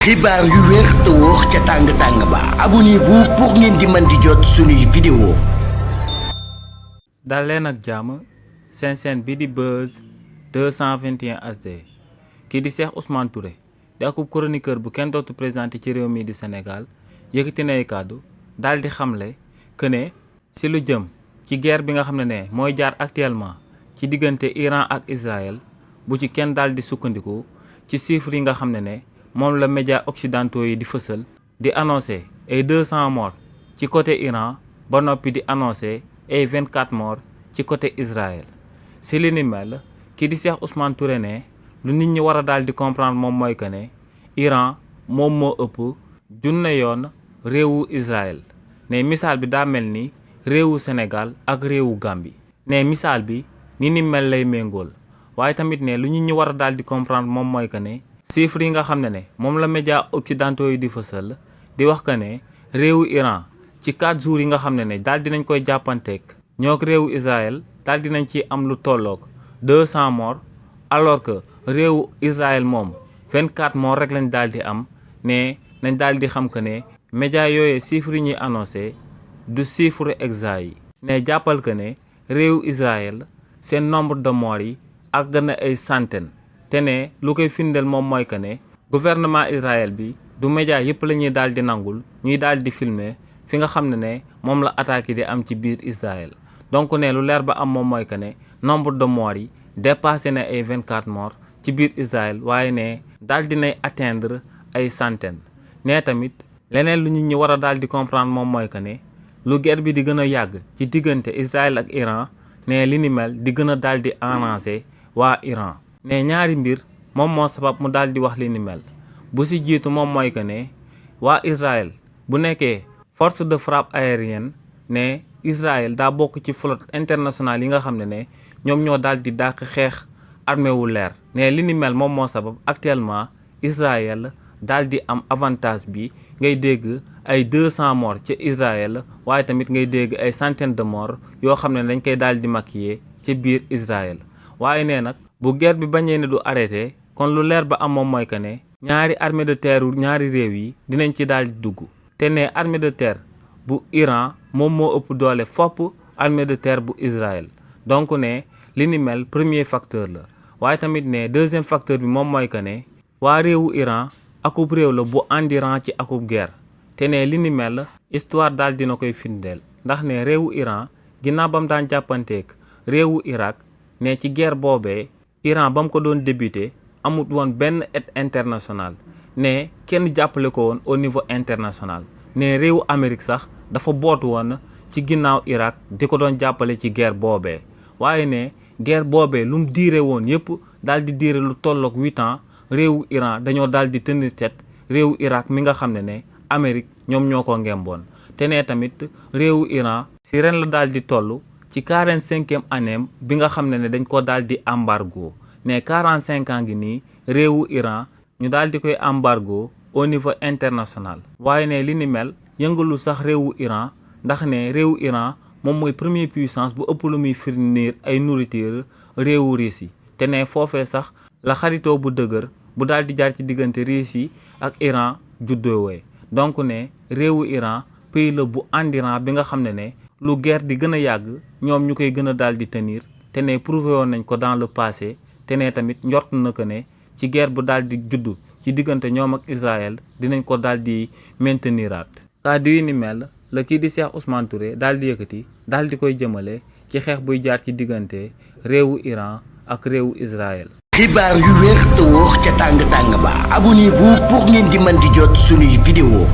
xibaar yu wér te wóor ca tàng-tàng ba abonnez-vous pour ngeen di mën di jot suñuy vidéo. dal leen ak jàmm seen chaîne bi di Buzz 221 HD kii di Cheikh Ousmane Touré di akub chroniqueur bu kenn dootu présenté ci réew mi di Sénégal yëkkati nay kàddu daal di xamle que ne si lu jëm ci guerre bi nga xam ne mooy jaar actuellement ci diggante Iran ak Israël bu ci kenn daal di sukkandiku ci chiffres yi nga xam ne moom la médias occidentaux yi di fësal di annoncé ay 200 morts ci côté Iran ba noppi di annoncé ay 24 morts ci côté Israël si li ni mel kii di Cheikh Ousmane Touré ne lu nit ñi war a daal di comprendre moom mooy que ne Iran moom moo ëpp junne yoon réewu Israël ne misaal bi daa mel ni réewu Sénégal ak réewu Gambie ne misaal bi ni mel lay méngool waaye tamit ne lu nit ñi war a daal di comprendre moom mooy que ne chiffres yi nga xam ne moom la médias occidentaux yi di fësal di wax que ne réewu Iran ci 4 jours yi nga xam ne daal dinañ koy jàppanteeg ñoog réewu Israël daal dinañ ci am lu tolloog 200 morts alors que réewu Israël moom 24 morts rek lañ daal di am ne nañ daal di xam que ne médias yooyu chiffres yi ñuy annoncé du chiffre exact yi ne jàppal que ne réewu Israël seen nombre de morts yi àgg na ay centaines. te ne lu koy firndeel moom mooy que ne gouvernement Israël bi du média yëpp la ñuy daal di nangul ñuy daal di filmer fi nga xam ne moom la attaque yi di am ci biir Israël donc ne lu leer ba am moom mooy que ne nombre de morts yi dépassé na ay 24 morts ci biir Israël waaye ne daal dinay atteindre ay centaines ne tamit leneen lu nit ñi war a daal di comprendre moom mooy que ne lu guerre bi di gën a yàgg ci diggante Israël ak Iran ne li ni mel di gën a daal di arranger waa Iran. ne ñaari mbir moom moo sabab mu daal di wax li ni mel bu si jiitu moom mooy que ne waa Israël bu nekkee force de frappe aérienne ne Israël daa bokk ci flotte internationale yi nga xam ne ñoom ñoo daal di dàq xeex armée wu leer ne li ni mel moom moo sabab actuellement Israël daal di am avantage bi ngay dégg ay 200 morts ci Israël waaye tamit ngay dégg ay centaines de morts yoo xam ne dañ koy daal di maquiller ci biir Israël waaye nee nag bu guerre bi bañee ne du arrêté kon lu leer ba am moom mooy que ne ñaari armée de terre ñaari réew yi dinañ ci daal di dugg te ne armée de terre bu Iran moom moo ëpp doole fopp armée de terre bu Israël donc ne li ni mel premier facteur la waaye tamit ne deuxième facteur bi moom mooy que ne waa réewu Iran akub réew la bu andiran ci akub guerre te ne li ni mel histoire daal dina koy firndeel ndax ne réewu Iran ginnaaw ba mu daan jàppanteeg réewu Irak ne ci guerre boobee Iran ba mu ko doon débuté amut woon benn aide internationale ne kenn jàppale ko woon au niveau international ne réewu Amérique sax dafa bootu woon ci ginnaaw Irak di ko doon jàppale ci guerre boobee waaye ne guerre boobee lu mu diire woon yëpp daal di diire lu tolloog 8 ans réewu Iran dañoo daal di tenir tête réewu Irak mi nga xam ne Amérique ñoom ñoo ko ngemboon te ne tamit réewu Iran si ren la daal di toll ci 45e année bi nga xam ne dañ ko daal di embargo ne 45 ans ngi nii réewu Iran ñu daal di koy embargo au niveau international waaye ne li ni mel yëngalu sax réewu Iran ndax ne réewu Iran moom mooy première puissance bu ëpp lu muy fournir ay nourriture réewu Russie te ne foofee sax la xaritoo bu dëgër bu daal di jaar ci diggante Russie ak Iran juddoowee donc ne réewu Iran pays la bu andiran bi nga xam ne lu guerre di gën a yàgg ñoom ñu koy gën a daal di tenir te ne prouvé woon nañ ko dans le passé te ne tamit njort na ko ne ci guerre bu daal di juddu ci diggante ñoom ak Israël dinañ ko daal di mainteniraat. kàddu yi ni mel la kii di Cheikh Ousmane Touré daal di yëkkati daal di koy jëmale ci xeex buy jaar ci diggante réewu Iran ak réewu Israël. xibaar yu wér te wóor ca tàng-tàng ba abonnez-vous pour ngeen di mën di jot suñuy vidéo.